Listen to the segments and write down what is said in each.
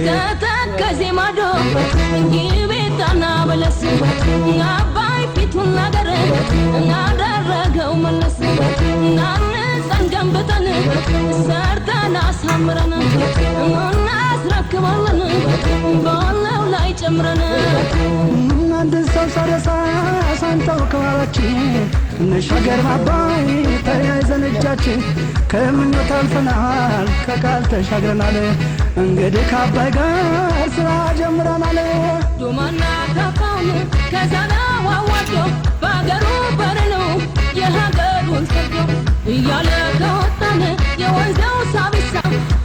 ከተከዜ ማዶ ጊቤታና በለስ አባይ ፊቱን አገር አደረገው መለስ። ናንፀን ገንብተን ሰርተን አሳምረን እናስረክባለን ባለው ላይ ጨምረን። አንድ ሰው ሳረሳ ሳንተው ከኋላችን፣ እንሻገር ባባይ ተያይዘን እጃችን። ከምኞት አልፈናል፣ ከቃል ተሻግረናል። እንግዲህ ከአባይ ጋር ስራ ጀምረናል። ዶማና ካፋውን ከዛና ዋዋዶ በአገሩ በር ነው የሀገሩን ፈርዶ እያለ ከወጣን የወንዘው ሳቢሳ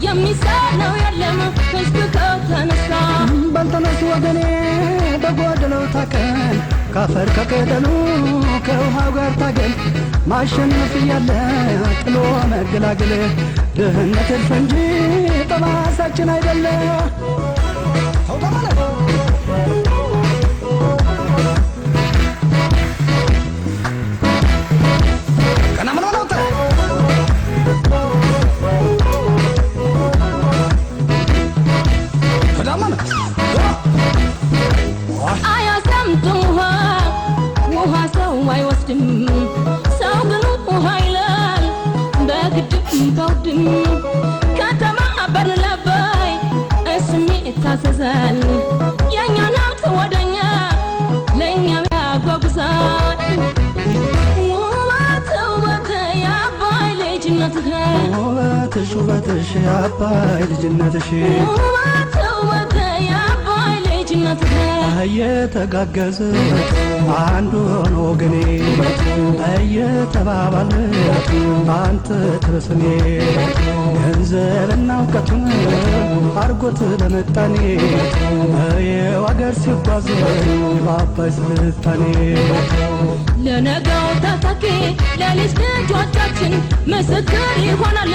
የሚሳነው የለም ህዝብ ከተነሳ። በልተነስ ወገኔ፣ በጎደለው ታቀን፣ ካፈር ከቅጠሉ ከውሃው ጋር ታገል። ማሸነፍ እያለ ጥሎ መገላገል ድህነት እልፍ እንጂ ጠባሳችን አይደለ። አያሰምጥም ውሃ፣ ውሃ ሰው አይወስድም፣ ሰው ግን ውሃ ይላል በግድም በውድም። ከተማ በር ለባይ እስሜ ይታዘዛል፣ የእኛን ሀብት ወደኛ ለእኛም ያጓጉዛል። ውበት ውበት የአባይ ልጅነትህ፣ ውበትሽ ውበትሽ የአባይ ልጅነትሽ፣ ውበት ውበት የአባይ ልጅነትህ። እየተጋገዘ አንዱ ሆኖ ወገኔ፣ እየተባባለ አንተ ትበስኔ፣ ገንዘብና እውቀቱን አርጎት ለመጣኔ፣ የው አገር ሲጓዝ በአባይ ስልጣኔ። ለነገው ተተኪ ለልጅ ልጆቻችን ምስክር ይሆናል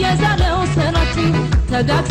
የዛሬው ስራችን ተጋግዘን።